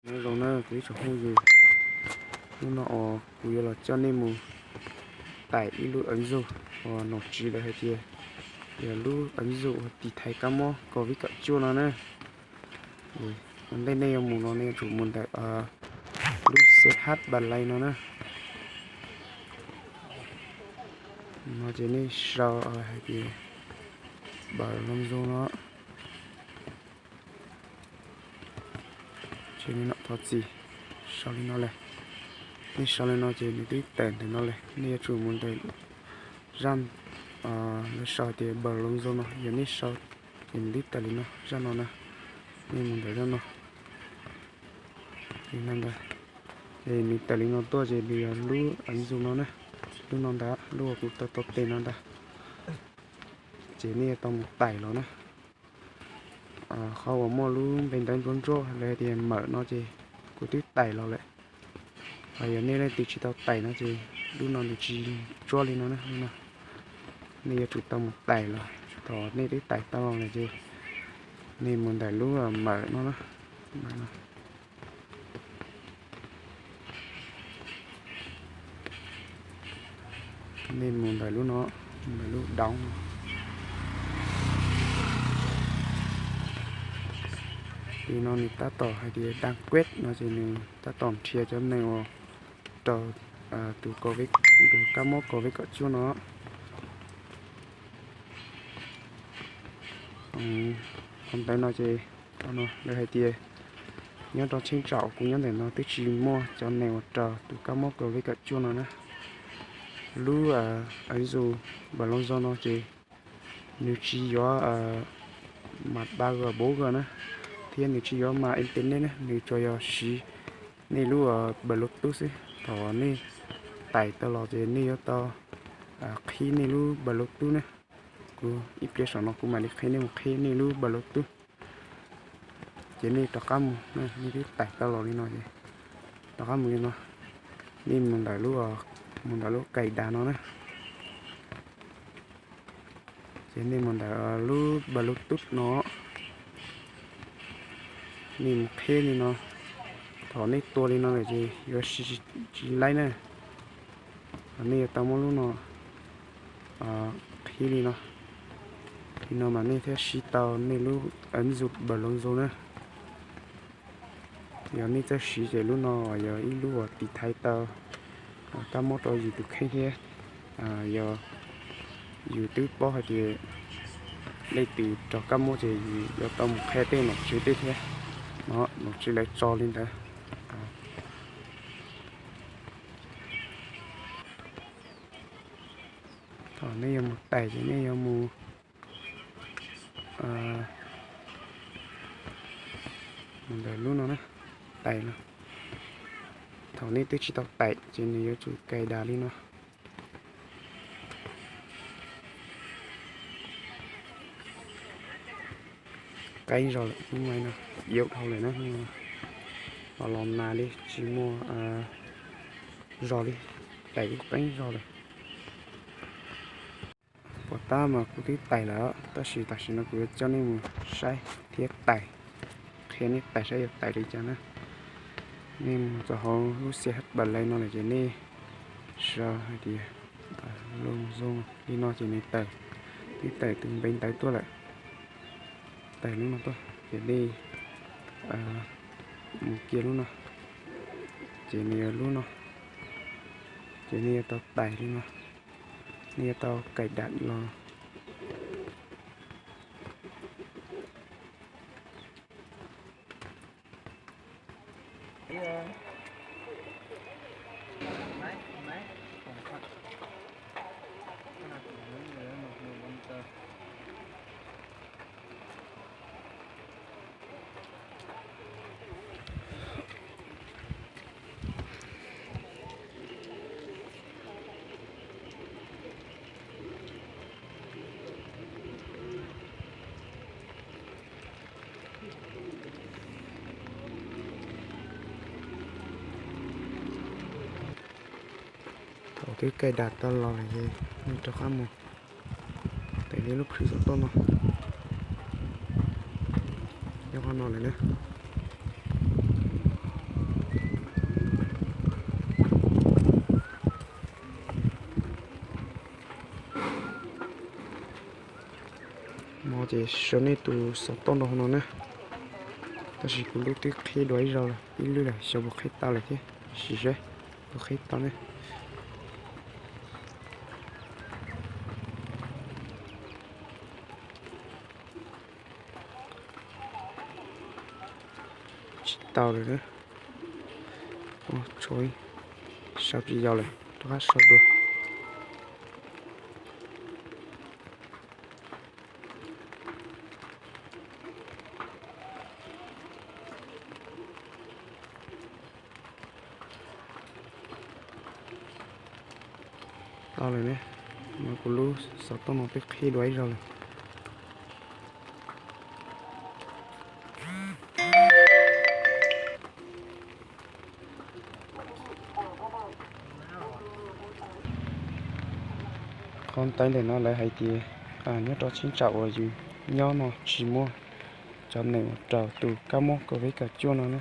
Nyob zoo na kuv ib tsoom phooj ywg, hnub no uas kuv yuav los coj nej mus tải ib lub ứng dụng uas nom tswv lawv hais tias yog lub ứng dụng uas tiv thaiv kab mob covid kaum cuaj no na. Ua ntej nej yuav mus no nej yuav tsum mus ntawm lub C H Play no na. No ces nej sau hais tias Bờ Lông Dô no. Ces nej thov txim, sau li no lawm. Nej sau li no ces nws twb tawm ntawm no lawm, nej yuav tsum mus ntawm zaj lawv sau tias Bờ Lông Dô no, yog nej sau ces nws twb tawm li no, zaj no na. Nej mus ntawm zaj no, li no ntag. Ces nws tawm li no tuaj ces nws yog lub ứng dụng no na, lub no ntag, lub uas kuv tau tau tes no ntag. Ces nej yuav tau mus tải los na. Qhov uas muaj lub npe ntawv ntsuab ntsuab lawv hais tias mở no ces kuv twb tải los lawm. Ho yog nej leej twg tsis tau tải no ces lub no nws tsis tsuab li no na, lub no. Nej yuav tsum tau mus tải los, thaum nej twb tải tau los lawm ces nej mus ntawm lub mở no na. Nej mus ntawm lub no, mus ntawm lub đóng no. Li no nws tab tom hais tias đang quét no ces nws tab tom nrhiav cov neeg uas raug tus covid, tus kab mob covid kaum cuaj no. Qhov ntawd no ces lawv hais tias nyob rau cheeb tsam kuv nyob ntawm no twb tsis muaj cov neeg uas raug tus kab mob covid kaum cuaj no na. Lub ứng dụng Bờ Lông Dô no ces nws tsis yuav mạng ba G bốn G na, thiab nws tsis yuav mạng internet na, nws tsuas yog siv nej lub Bluetooth xwb. Thaum nej tải tau los ces nej yuav tau qhib nej lub Bluetooth na. Kuv ib pliag saum no kuv mam li qhia nej mus qhib nej lub Bluetooth. Ces nej rov qab mus, nej twb tải tau los li no ces rov qab mus li no. Nej mus ntawm lub, mus ntawm lub cài đặt no na. Ces nej mus ntawm lub Bluetooth no, nej mus qhib li no. Thaum nej tua li no lawm ces yuav siv tsis laib na. Nej yuav tau muab lub no qhib li no, li no mas nej thiaj siv tau nej lub ứng dụng Bluezone na. Yog nej txawj siv ces lub no yog ib lub uas tiv thaiv tau kab mob rau yus tus kheej thiab. Yog yus twb paub hais tias leej twg raug kab mob ces yus yuav tau mus qhia tej nom tswv tej thiab. No nom tswv lawv tso li ntawd. Thaum nej yuav mus tais ces nej yuav mus mus ntawm lub no na, tais no. Thaum nej twb tsis tau tais ces nws yuav tsum cài đặt li no. Qeeb zog lawm, lub no no, yuav dhau lawm na, los los nag li tsis muaj zog li, tais kuj qeeb zog lawm. Puas tab mas kuv twb tais lawm, tab sis tam sim no kuv yuav coj nej mus saib thiab tais, qhia nej tais saib yuav tais li cas na. Nej mus txog hauv lub C H Play no lawm ces nej sau hais tias Bluezone li no ces nws tawm, twb tawm tus npe ntawv tuaj lawm. Tais lub no tuaj ces nej mus kiag lub no, ces nws yuav lub no, ces nej yuav tau tais li no, nej yuav tau cài đặt los. Thaum twb cài đặt tau los lawm ces nej rov qab mus tais li lub proof xov tooj no, nyob qhov no lawm na. Ces sau nej tus xov tooj rau hauv no na. Tab sis kuv lub twb qhib dua ib zaug lawm, ib lub lawm, xyov puas qhib tau lawm thiab. Sim seb puas qhib tau ne. Tsis tau lawm. Sau tsis yog lawm, rov qab sau dua. Tau lawm ne, kuv lub xov tooj no twb qhib dua ib zaug lawm. Qhov ntawd ntawm no lawv hais tias nyob rau cheeb tsam uas yus nyob no tsis muaj cov neeg uas raug tus kab mob COVID kaum cuaj no na.